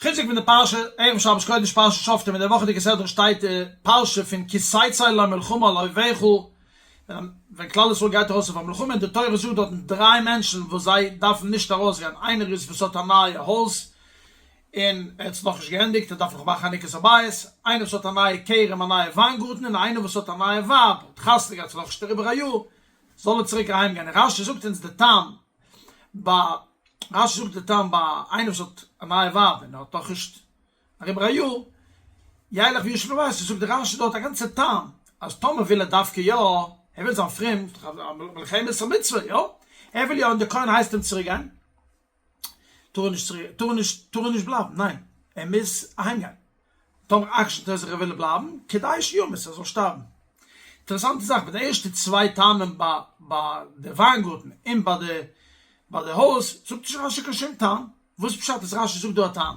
חיזוק פון די פרשה, ערב שבת קודש פרשת שופטים אין די וואכעדיגע סדרה שטייט די פרשה פון כי תצא למלחמה על אויביך, ווען כלל ישראל גייט ארויס אויף א מלחמה און די תורה זאגט דארטן דריי מענטשן וואס זיי דארפן נישט ארויסגיין, איינער איז וואס האט א נייע הויז און ער האט עס נאכנישט געענדיגט ער דארף נאך מאכן חנוכת הבית, איינער וואס האט א נייע כרם א נייע וויינגארטן און איינער וואס האט א נייע ווייב האט חתונה געהאט ס'איז נאכנישט אריבער א יאר זאל ער צוריק אהיים גיין, רשי זאגט אונז די טעם ביי רשי זאגט די טעם ביי איינער וואס האט א נייע ווייב און ער האט נאך נישט אריבער א יאר, ילך וישוב לביתו, זאגט די רשי דארט א גאנצע טעם אז טאמער וויל ער דווקא יא, ער וויל זיין פרום, מלחמת המצוה, יא, ער וויל יא און די כהן הייסט אים צוריק גיין, טאר ער נישט צוריק, טאר ער נישט, טאר ער נישט בלייבן, ניין, ער מוז אהיים גיין. טאמער עקשנ'ט ער זיך ער וויל בלייבן, כדאי שימות, ער זאל שטארבן. אינטערעסאנטע זאך, ביי די ערשטע צוויי טעמים ביי ביי די וויינגארטן און ביי די ביי די הויז זאגט נישט רשי קיין שום טעם, וואס פשט אז רשי זאגט דא א טעם?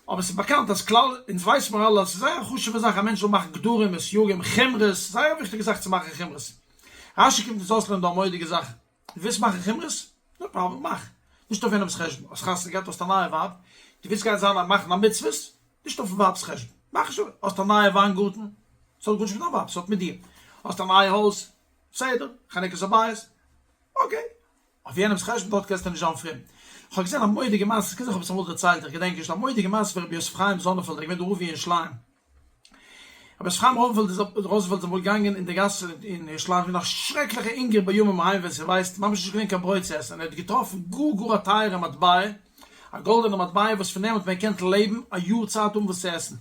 אבער ס'איז באקאנט אז כלל, אונז ווייסן מיר אלע אז ס'איז זייער א חשוב'ע זאך א מענטש זאל מאכן גדרים וסייגים, חומרות, זייער א וויכטיגע זאך צו מאכן חומרות. רשי קומט אונז אויסלערנען דא א מורא'דיגע זאך, דו ווילסט מאכן חומרות? no problem, מאך. נישט אויף יענעמ'ס חשבון. האסט חתונה געהאט, האסט א נייע ווייב, דו ווילסט גיין זיין א מאכן א מצוות? נישט אויפן ווייב'ס חשבון. מאך נישט אויף. האסט א נייע וויינגארטן? ס'האט גארנישט מיט דיין ווייב, ס'האט מיט דיר. האסט א נייע הויז? בסדר, חנוכת הבית? okay. אויף יענעמ'ס חשבון דארט קענסטו נישט זיין פרום. כ'האב געזען א מורא'דיגע מעשה, ס'קען זיין כ'האב עס אמאל דערציילט, איך געדענק נישט, א מורא'דיגע מעשה פון רבי יוסף חיים זאנענפעלד, ער איז געווען דער רב אין ירושלים. רבי יוסף חיים ראזנפעלד איז ראזנפעלד איז אמאל געגאנגען אין די גאס אין ירושלים געווען א שרעקליכע הונגער בימים ההם ווען ס'ווייסט ממש נישט געווען קיין ברויט צו עסן און ער האט געטראפן גאר גאר א טייערע מטבע א גאלדענע מטבע וואס פון דעם האט מען געקענט לעבן א יאר צייט אן וואס צו עסן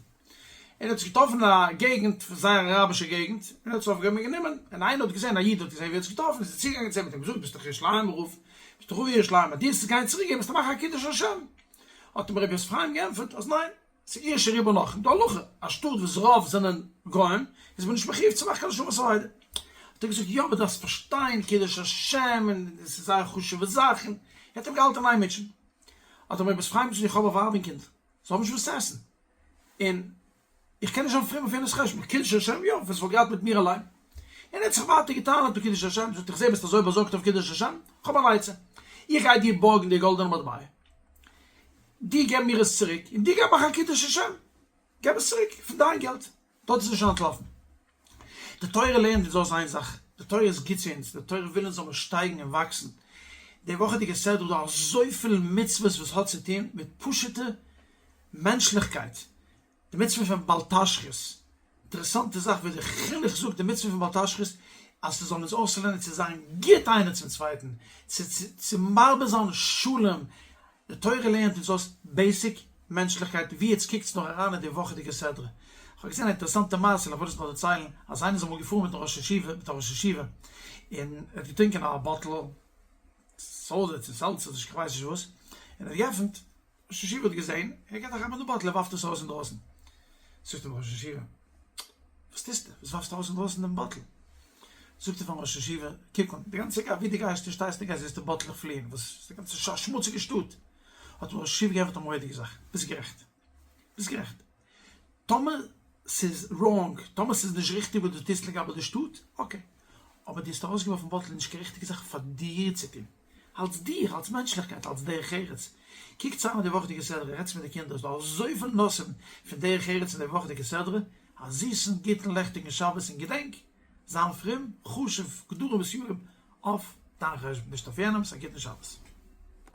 און ער האט עס געטראפן אין א געגנט זייער אראבישע געגנט און ער האט עס אויפגעהויבן און גענומען און איינער האט געזען א איד האט געזען ווי ער האט עס געטראפן איז ער צוגעגאנגען צו אים האט אים געזאגט ביסט דאך ירושלימ'ער רב ביסט דאך רב אין ירושלים אז דו וועסט עס גיין צוריק געבן וועסטו מאכן א קידוש השם האט אים רבי יוסף חיים געענטפערט אז ניין ס'איז עיר שרובה נכרים, די הלכה, א שטאט וואס רוב זענען גוים, איז מען נישט מחיוב צו מאכן קיין השבת אבידה. האט ער געזאגט, יא אבער דארפסט פארשטיין, קידוש השם, און עס איז זייער חשוב'ע זאך, און ער האט אים געהאלטען איין מוטשען. האט אים רבי אפרים געזאגט, איך האב א ווייב און קינד, זיי האבן נישט וואס צו עסן, און איך קען נישט זיין פרום אויף יענעמ'ס חשבון, קידוש השם יא, ווען ס'וואלט געהאט מיט מיר אליין. און ער האט זיך ווייטער געטענה'ט אויף קידוש השם, זאגט איך זעה ביסט אזוי באזארגט אויף קידוש השם, איך האב אן עצה, איך גיי דיר בארגן די גאלדענע מטבע, דו געב מיר עס צוריק, און דו גיי מאך א קידוש השם, געב עס צוריק פון דיין געלט, דארט איז נישט אנטלאפן. די תורה לערנט אונז אויס איין זאך, די תורה איז גוט צו אונז, די תורה וויל אונז זאל מיר שטייגן און וואקסן. די וואכעדיגע סדרה איז דא אזויפיל מצוות וואס האט צו טון מיט פשוט'ע מענטשליכקייט, די מצוה פון בל תשחית, אינטערעסאנטע זאך ווי די חינוך זאגט די מצוה פון בל תשחית אז ס'זאל אונז אויסלערנען צו זיין גוט איינער צום צווייטן, צו צו מרבה זיין שלום, די תורה לערנט אונז אויס basic מענטשליכקייט, ווי עטס קוקטס נאר אריין אין די וואכעדיגע סדרה. כ'האב געזען א אינטערעסאנטע מעשה און כ'וויל עס נאר דערציילן, אז איינער איז אמאל געפארן מיטן ראש ישיבה מיט א ראש ישיבה און ער האט געטרינקען א באטל סאדע צו סעלצער כ'ווייס נישט וואס, און ער האט געעפנט ראש ישיבה האט געזען, ער געט א כאפ אין די באטל, ער ווארפט עס ארויס אינדרויסן. זאגט אים ראש ישיבה, וואס טוסטו? וואס ווארפסטו ארויס אינדרויסן דעם באטל? זאגט ער פארן ראש ישיבה, קוק אן, די גאנצע גאס, ווי דו גייסט און שטייסט און גייסט זעסטו באטלעך פליען, וואס איז די גאנצע א שמוציגע שטאט. האט אים ראש ישיבה געענטפערט א מורא'דיגע זאך, ביסט גערעכט, ביסט גערעכט, טאמער ס'איז wrong, טאמער ס'איז נישט ריכטיג וואס דו טוסט לגבי די שטאט, okay, אבער דו האסט ארויסגעווארפן באטל איז נישט קיין ריכטיגע זאך פאר דיר צו טון. אלס דיר, אלס מענטשליכקייט, אלס דרך ארץ. קוקטס אריין אין די וואכעדיגע סדרה, רעדטס מיט די קינדער, ס'דא אזויפיל נושאים פון דרך ארץ אין די וואכעדיגע סדרה, א זיסן גוטן לעכטיגן שבת און געדענק, זיין פרום, חשוב, גדרים וסייגים אויף דיין חשבון, נישט אויף יענעמ'ס, א גוטן שבת.